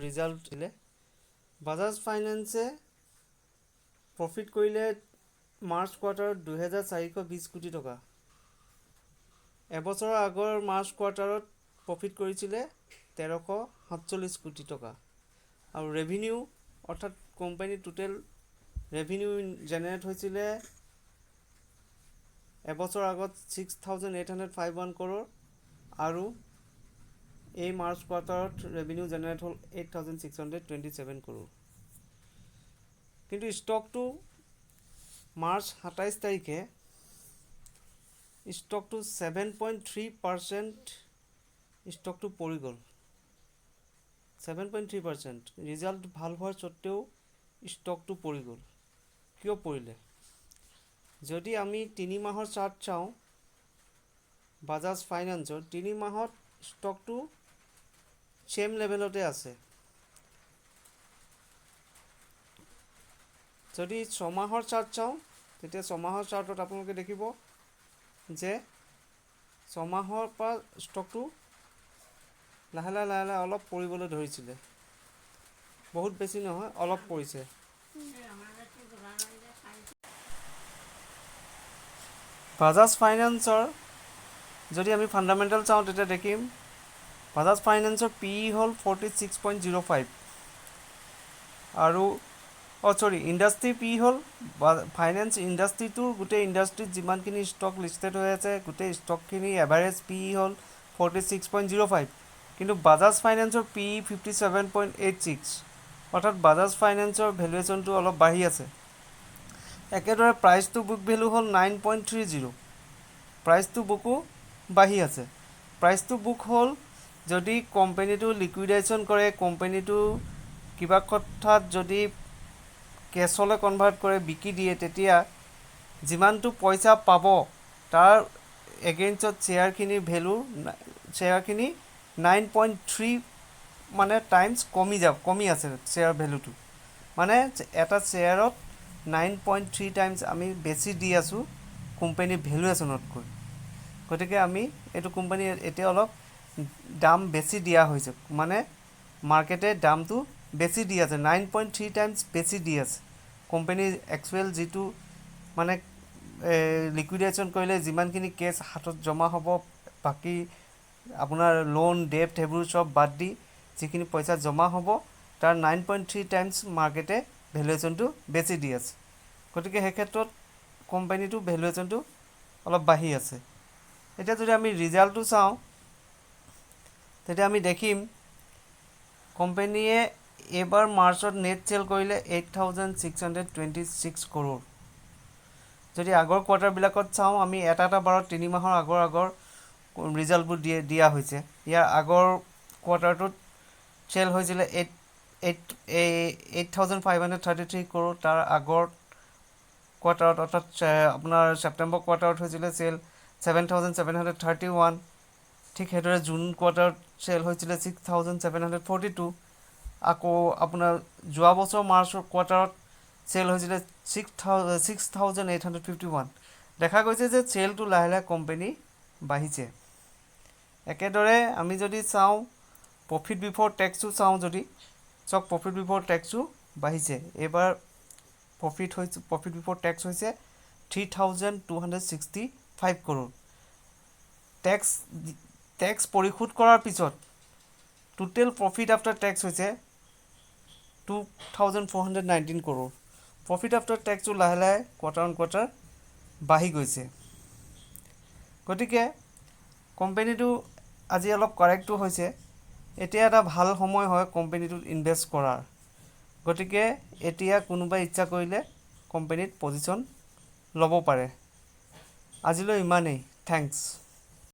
Result দিলে। Bajaj ফাইনেন্সে profit কৰিলে March কোৱাৰ্টাৰত 2420 কোটি টকা। এবছৰৰ আগৰ মাৰ্চ কোৱাৰ্টাৰত প্ৰফিট কৰিছিলে 1347 কোটি টকা। আৰু ৰেভিনিউ, অৰ্থাৎ কোম্পানীৰ টোটেল ৰেভিনিউ জেনেৰেট হৈছিলে এবছৰ আগত 6851 crore আৰু এই মাৰ্চ কোৱাৰ্টাৰত ৰেভিনিউ জেনেৰেট হ'ল 8627 crore। কিন্তু ষ্টকটো মাৰ্চ 27 তাৰিখে ষ্টকটো 7.3% ষ্টকটো পৰি গ'ল। 7.3%। ৰিজাল্ট ভাল হোৱাৰ স্বত্তেও ষ্টকটো পৰি গ'ল। কিয় পৰিলে? যদি আমি 3 মাহৰ চাৰ্ট চাওঁ বাজাজ ফাইনেন্সৰ, 3 মাহত ষ্টকটো ছেম লেভেলতে আছে। যদি ছমাহৰ চাৰ্ট চাওঁ, তেতিয়া ছমাহৰ চাৰ্টত আপোনালোকে দেখিব যে ছমাহৰ পৰা ষ্টকটো লাহে লাহে লাহে লাহে অলপ পৰিবলৈ ধৰিছিলে। বহুত বেছি নহয়, অলপ পৰিছে। বাজাজ ফাইনেন্সৰ যদি আমি ফাণ্ডামেণ্টেল চাওঁ, তেতিয়া দেখিম বাজাজ ফাইনেন্সৰ পি ই হ'ল 46.05 আৰু অ' চৰি, ইণ্ডাষ্ট্ৰি পি হ'ল, ফাইনেন্স ইণ্ডাষ্ট্ৰিটোৰ গোটেই ইণ্ডাষ্ট্ৰিত যিমানখিনি ষ্টক লিষ্টেড হৈ আছে, গোটেই ষ্টকখিনি এভাৰেজ পি ই হ'ল 46.05। কিন্তু বাজাজ ফাইনেন্সৰ PE 57.86, অৰ্থাৎ বাজাজ ফাইনেন্সৰ ভেলুৱেশ্যনটো অলপ বাঢ়ি আছে। একেদৰে প্ৰাইচ টু বুক ভেলু হ'ল 9.30। প্ৰাইচ টু বুকো বাঢ়ি আছে। প্ৰাইচ টু বুক হ'ল, যদি কোম্পেনীটো লিকুইডেশ্যন কৰে, কোম্পেনীটো কিবা কথাত যদি কেছলৈ কনভাৰ্ট কৰে, বিকি দিয়ে, তেতিয়া যিমানটো পইচা পাব, তাৰ এগেইনষ্টত শ্বেয়াৰখিনিৰ ভেলু, শ্বেয়াৰখিনি 9.3 মানে টাইমছ কমি আছে শ্বেয়াৰ ভেলুটো। মানে এটা শ্বেয়াৰত 9.3 টাইমছ আমি বেছি দি আছোঁ কোম্পানীৰ ভেলুৱেশ্যনতকৈ। গতিকে আমি এইটো কোম্পানী এতিয়া অলপ দাম বেছি দিয়া হৈছে, মানে মাৰ্কেটে দামটো বেছি দি আছে, 9.3 টাইমছ বেছি দি আছে। কোম্পানীৰ একচুৱেল যিটো মানে লিকুইডেশ্যন কৰিলে যিমানখিনি কেছ হাতত জমা হ'ব, বাকী আপোনাৰ লোন, ডেপ্ট সেইবোৰ চব বাদ দি যিখিনি পইচা জমা হ'ব, তাৰ 9.3 টাইমছ মাৰ্কেটে ভেলুৱেশ্যনটো বেছি দি আছে। গতিকে সেই ক্ষেত্ৰত কোম্পানীটো ভেলুৱেশ্যনটো অলপ বাঢ়ি আছে। এতিয়া যদি আমি ৰিজাল্টটো চাওঁ, তেতিয়া আমি দেখিম কোম্পেনীয়ে এইবাৰ মাৰ্চত নেট চেল কৰিলে 8626 crore। যদি আগৰ কোৱাৰ্টাৰবিলাকত চাওঁ, আমি এটা এটা বাৰত 3 মাহৰ আগৰ আগৰ ৰিজাল্টবোৰ দিয়া হৈছে। ইয়াৰ আগৰ কোৱাৰ্টাৰটোত চেল হৈছিলে 8533 crore। তাৰ আগৰ কোৱাৰ্টাৰত, অৰ্থাৎ আপোনাৰ ছেপ্টেম্বৰ কোৱাৰ্টাৰত হৈছিলে চেল 7731। ঠিক সেইদৰে জুন কোৱাৰ্টাৰত চেল হৈছিলে 6742। আকৌ আপোনাৰ যোৱা বছৰ মাৰ্চৰ কোৱাৰ্টাৰত চেল হৈছিলে 6851। দেখা গৈছে যে চেলটো লাহে লাহে কোম্পেনী বাঢ়িছে। একেদৰে আমি যদি চাওঁ, প্ৰফিট বিফ'ৰ টেক্সো চাওঁ যদি, চাওক, প্ৰফিট বিফ'ৰ টেক্সো বাঢ়িছে। এইবাৰ প্ৰফিট হৈছে, প্ৰফিট বিফ'ৰ টেক্স হৈছে 3265 crore। Tax পৰিশোধ কৰাৰ পিছত টোটেল প্ৰফিট আফটাৰ টেক্স হৈছে 2419 crore। Profit after টেক্সো লাহে লাহে কোৱাৰ্টাৰ অন কোৱাৰ্টাৰ বাঢ়ি গৈছে। গতিকে কোম্পেনীটো আজি অলপ কাৰেক্টো হৈছে। এতিয়া এটা ভাল সময় হয় কোম্পেনীটোত ইনভেষ্ট কৰাৰ। গতিকে এতিয়া কোনোবাই ইচ্ছা কৰিলে কোম্পেনীত পজিশ্যন ল'ব পাৰে। আজিলৈ ইমানেই। Thanks.